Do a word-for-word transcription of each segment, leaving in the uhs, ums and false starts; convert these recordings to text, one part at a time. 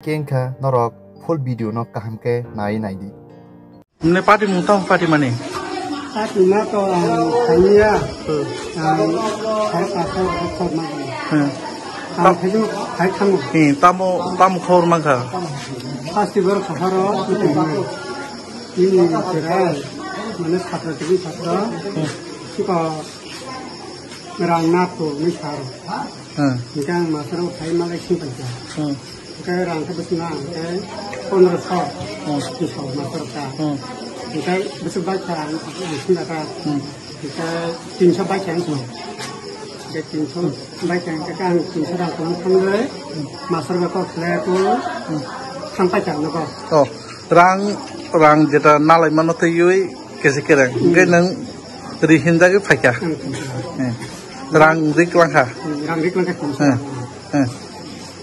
Khe wngkha norok full video no kaham khe nai naidi. Nini party mung tamo party mani? Party ma to ang saniya. Hmm. Ang sare pasto khor ma. Hmm. Ang thaidu thai thango. Hmm, tamo, tamo khor mangkha? Pasti bor khoro. Ini cherai. Mane satra tini satra. Hmm. Siko Rang na pho ni saro. Hmm. Hingke ang masaro phai malai sing paisa. Hmm. Hingke rang khe bwswk na hingke pondro so. Hmm. Ni so masaro ka. Hmm. Hingke bwswk bai kha ang, ang sing kha. Hmm. Hingke tinso bai kha ang sing. Hingke tinso bai kha hingke ang tinso rang kono thangwi masaro bai kok khlai ko thang paisa ang nogo. Oh, rang, rang jeta nalai mano twiwi kesi kereng. Hmm. Hingke nang Ri hinjagwi phaikha. Hmm. Hmm. Rang rik langkha. Hmm, rang rik langkha. Hmm. Hmm.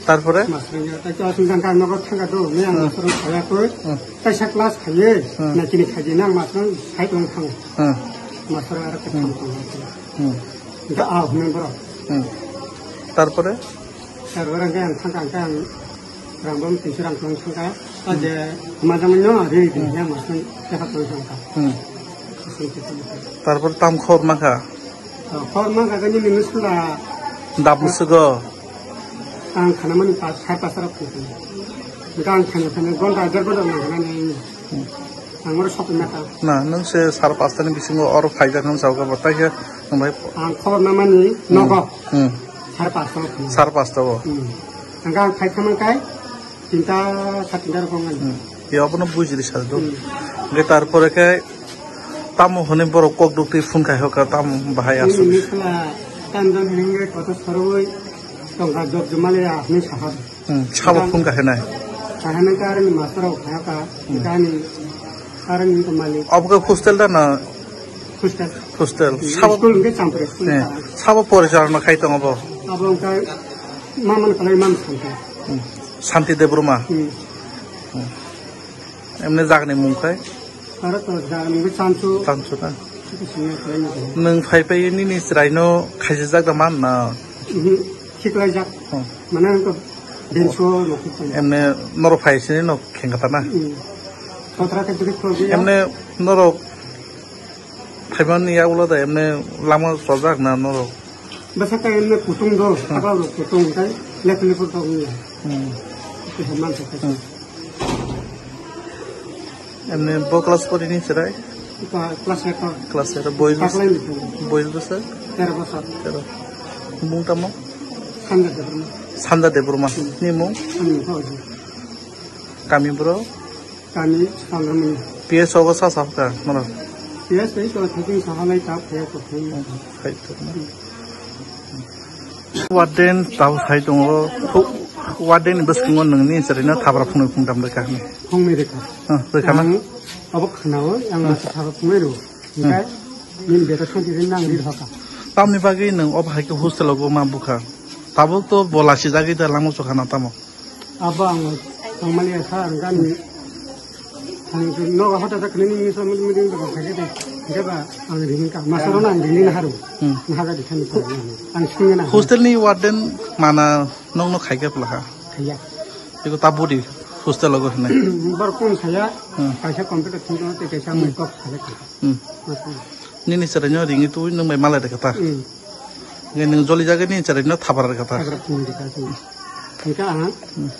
Tarpore? Masrang ya, ta kya sung jang ka nogo thangka do, ne ang masrang khaya ko. Hmm. Kaisa class khaye, hmm, na kini khaji nang masrang sai tong thang. Hmm. Masrang ara ka thang tong. Hmm. Ga a hme bro. Hmm. Tarpore? Tarpore ang khe ang thangka, ang khe ang rang bom tinso rang tong thangka. A je majang no ri ri, hmm, yang masrang ya ka tong thangka. Hmm. Tarpor tam khor mangkha? Oh, khor mangkha gani ni musla. Dap musugo. Ang khana mani pa, sai pasara khun. Ga ang khana khana gonta jar gonta nang khana ni. Hmm. Ang oro sop mata. Na, nung se sar pasta ni bisingo oro phaijak nung sauka batai khe nung bai. Ang khor na mani, hmm, nogo. Hmm. Sar pasta. Sar pasta o. Hmm. Ang ga ang phai khamang kai. Tinta, sa tinta rok wng. Hmm. Ya, abono bujiri sa do. Hmm. Hingke tarpore khe tamo hwnwi borok kok duk twi phone khai hoka tamo bahai aswk. Nini khwla tam jani hwnwi koto sorwi tongkha jok jumale ya hwnwi saha. Hmm. Sabo phone khai nai. Kahana karani master rok khai hoka. Hmm. Kani karani to malik. Obo khe hostel da na? Hostel. Hostel. Hmm. Sabo school hwnwi champre school. Eh, sabo porichalona khai tongo bo. Abo wngkha mamon kalai mam santa. Hmm. Santi Debbarma. Hmm. Hmm. Emne jagani mung khai? Aro to jagani mung Chanchu. Chanchu na? Chuku simi khai na. Nwng phai phai nini chwraino khaisijak da man na? Mhm. Khiklaijak. Hmm. Mane wngkha benso no khiklai. Emne norok phai sini no khengkha ta na? Hmm. Sotra khe dukhi khogwi. Emne norok phaimani yagulo da emne lama chojak na norok? Bwsakhe emne kutung do, hmm, sakao rok kutung, tei lephar lephar tong ya. Hmm. Kisa mansa khe. Hmm. Emne bo class pori ni chwrai? Ka-, class eight. Class eight, boys bwsa? Taklai ni tongo. Boys bwsa? Tero bosor. Tero. Mung tamo? Sanja Debbarma. Sanja Debbarma. Hmm. Ni mung? Ani mung kha ojo. Kami bro? Kami Chandramani. P S ogo sa sab ka, mano? P S tei to thaiting sahalai ta phaya ko thai. Khai to na. Warden tau sai tongo. Warden ni bwskango nungni chwraino thabra phunui phung dam rwkha hwnwi. Phungnwi rwkha. Ah, rwkha na? Ang abo khwnao, ang masa thabra phungnai rwo. Hmm. Hingkai nini beta santi rin nang rir hoka. Tamni bagwi nwng obo hai khe hostel ogo ma bukha. Tabuk to bo lasi jagwi da langma chokha na tamo. Abo ang tongmani asa ang gani. Ang nogo hota ta kini ni so mudi mudi ko kage de. Hingke ba ang rini ka. Masaro na ang rini na haru. Hmm. Na haga di thani ko. Ang singa na. Hostel ni warden mana nong no khai ke pla ha. Khaya. Iko ta budi hostel logo hne. Bar kon khaya. Hmm. Kaisa computer thung te kaisa mai kok khale. Hmm. Nini chwraino ringwi twi nwng bai malai rwkha ta? Hmm. Hwnkhe nwng joli jagwi nini chwraino thabra rwkha ta? Thabra phunui rwkha ta. Hwnkhe aha. Hmm.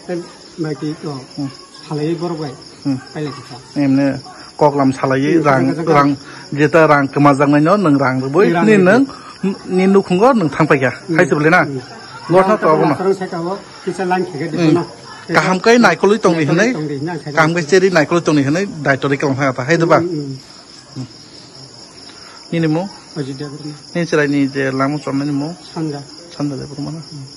Tei bai twi to. Hmm. Salaiwi borok bai. Hmm. Pailai rwkha. Emne koklam salaiwi hmm, rang, rang, jeta rang kwmajaknaino nwng rang rwbwi. Rang ni rwbwi. Nwng ni nukhungo nwng thangpaikha. Hmm. Hai se bwle na? Hmm. Gotna to abono. Masarong saka o kisa lang khege di hmm. Kaham kai naikolwi tongni hinwi. Naikolwi tongdi hinwi ang khaga. Kaham kai cheri naikolwi tongni hinwi daitwrwi kwlang thangkha ta. Hai de ba? Hmm, hmm. Nini mung? Ajit Debbarma. Nini chwraini je langma chornani mung? Sanja. Sanja Debbarma na? Hmm.